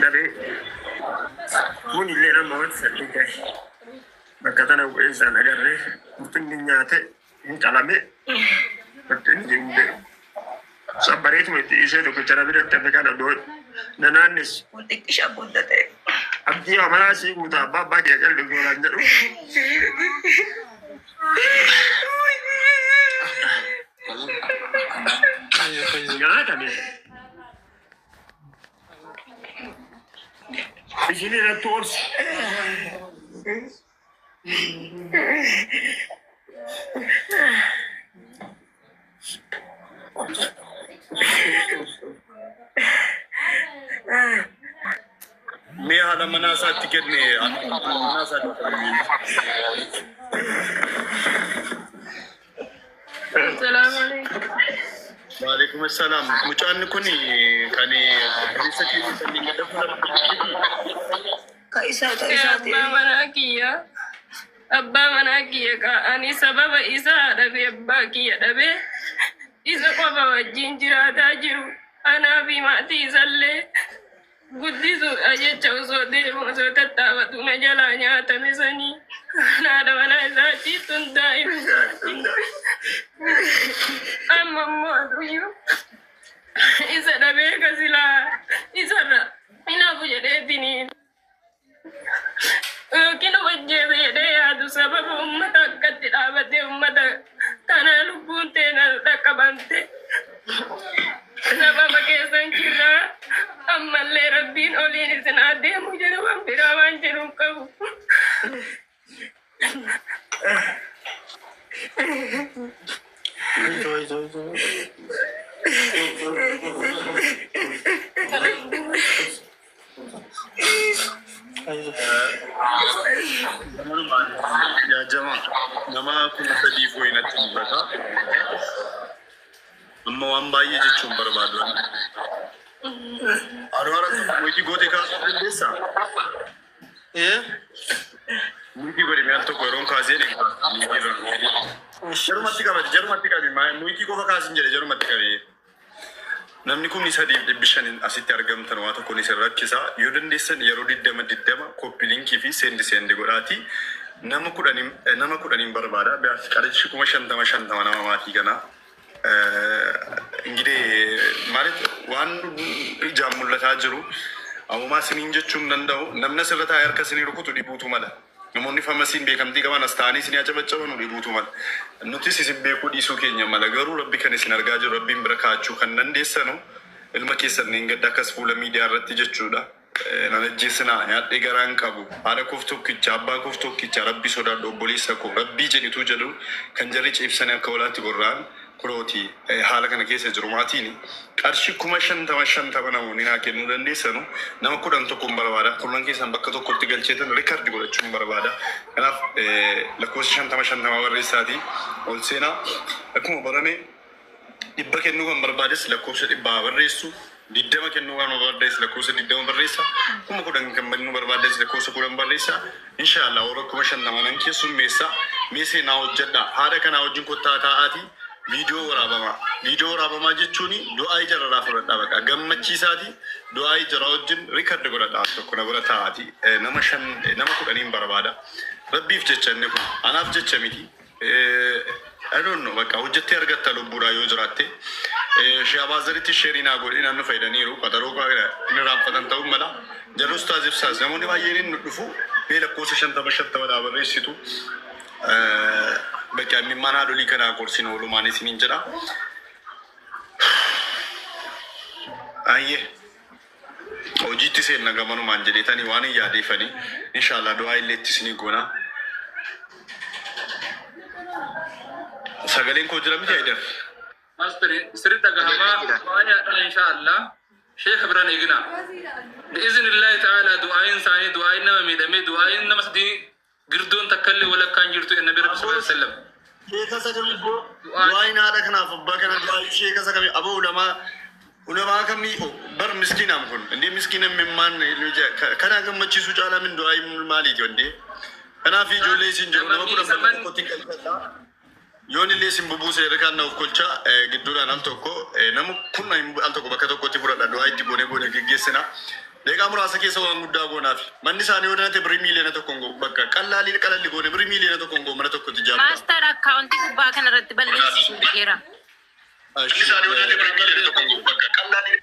Dhabee kun illee nama wanti sadii gahe. Bakka tana bu'eessaan agarree murtinni nyaate hin qalame bakka inni jiru hin beeku. Sabbareetuma itti dhiisee tokkicha na biratti hafe kana doo na naannessu. Xiqqisha guddate. Abdii amanaa sii guutaa abbaa abbaa kee qalli goolaan jedhu. Nyaatame. Isin irratti obsi. Mee haadha manaa isaatti kenne haadha manaa isaatti kenne. Salaamu alaikum. Waalaikum assalaam. Mucaan kun kan obboleessa keenya kan inni gadda fuula Ka isaa ta isaati. Abbaa manaa kiyya. Abbaa manaa kiyya ka ani sababa isaa dhabe abbaa kiyya dhabe isa qofa wajjin jiraataa jiru. Anaa fi maatii isallee guddisuudha jecha osoo deemu osoo tattaafatu na jalaa nyaatame sanii haadha manaa isaatii tun daa'ima isaati. Amma immoo aduyyuu isa dhabee ka silaa isarra hin hafu jedheetiniin yookiin of ajjeese jedhee yaadu sababa ummata akkatti dhaabatee ummata kanaa lubbuun teena dhaqqabamte sababa keessan jirraa ammallee rabbiin oliin isin haa deemu jedhu waan biraa waan jedhu hin qabu. Yaa jamaa nama 3000 wayi natti mul'ata. Amma waan baay'ee jechuun barbaadu. Anwaar hojii gootee kaasuu dandeessaa? Muitii godhi mee al tokko yeroon kaasee ni kaasa. Jarumatti qabati jarumatti qabi muitii qofa kaasin jedhe jarumatti qabi. Namni 3500 asitti argamtan waa tokkoon isin rakkisa. Yoo dandeessan yeroo 20 20 copy link fi send send godhaati. Nama kudhaniin nama kudhaniin barbaada. Biyaas qarshii 50,000 50 nama maatii kanaa. Ingidee ማለት waan ijaan mul'ataa jiru ammumaa isiniin jechuu hin danda'u. Namni asirra taa'ee harka isinii rukutu dhibuutu mala. Namoonni famasiin beekamtii qaban as taa'anii isinii acabacabanu dhibuutu mala. Nutis isin beekuu dhiisuu keenya mala. Garuu Rabbi kan isin argaa jiru Rabbiin bira kaa'achuu kan dandeessanu ilma keessan dheengadda akkas fuula miidiyaa irratti jechuudha. Nan ajjeesinaa nyaadhee garaa hin qabu. Haadha koof tokkicha, abbaa koof tokkicha, Rabbi sodaadhu obboleessa koo, Rabbii jedhituu jedhu kan jarri ciibsanii akka hoolaatti gorra'an kunooti haala kana keessa jiru maatiin. Qarshii 50,000 50 namoonni naa kennuu dandeessanu nama 10 tokkon barbaada. Kurnan keessan bakka tokkotti galcheetan record godhachuun barbaada. Kanaaf lakkoofsa 50 50 barreessaatii ol seenaa. Akkuma barame 100 kennuu kan barbaades lakkoofsa 100 haa barreessu. 20 kennuu kan barbaades lakkoofsa 20 barreessa. 10,000 kan kennuu barbaades lakkoofsa 10 barreessa. Inshaallah warra 50,000 nan keessummeessa. Mee seenaa hojjedhaa. Haadha kanaa wajjin kottaa taa'aatii viidiyoo waraabamaa. Viidiyoo waraabamaa jechuun du'aa ijarraa fudhadhaa baqa. Gammachiisaatii du'aa ijaraa wajjin record godhadhaa al tokko na bira taa'aatii. Nama shan nama kudhaniin barbaada. Rabbiif jecha inni kun anaaf jecha miti. I don't know bakka hojjettee argatta lubbuudhaa yoo jiraatte. Shaabaazaritti sheerii naa godhi nan dhufa jedhaniiru. Qaxaroo inni raanfatan ta'uu mala. Jarri ustaaz ibsaas namoonni baay'een inni dhufu mee lakkoofsa 50 50 dhaa barreessitu. Bakka imimmaan haadholii kanaa gorsin oolumaan isiniin jedha. Ayyee. Hojiitti seenna gamanumaan jedheetanii waan hin yaadeefanii inshaallah du'aa illee itti isinii goona. Sagaleen koo jira miti Haydar? Master sirri dhagahamaa du'aa yaadha inshaallah sheekha biraan eegina. Bi'iznillaahi ta'ala du'aayin isaanii du'aayin nama miidhamee du'aayin nama sadii Girdoon takkallee walakkaan jirtu ya Nabi Rabbi sallallahu alaihi wasallam. Sheeka isa kamii boo? Du'aayin haadha kanaaf abbaa kana du'aayin sheeka isa kamii aboo ulamaa ulamaa kamii oh, bar miskiinaam kun indee miskiina mimmaan kanaa gammachiisuu caalaa min du'aayin maaliiti ondee kanaaf ijoollee isin jiru nama 10 bakka tokkotti hin qalfadhaa yoon illee isin bubuuse irra na of kolcha gidduudhaan al tokko nama kun al tokko bakka tokkotti fudhadha du'aa itti goone goone geggeessina. Deeqaa muraasa keessa waan guddaa goonaaf. Manni isaanii yoo danate birrii 1 miiliyoona hin bakka qallaalii qalalli goone birrii 1 miiliyoona hin mana tokkotti ijaarudha. Master akkaawuntii gubbaa kanarratti balleessisuu jira. Manni isaanii yoo danate birrii 1 miiliyoona hin bakka qallaalii.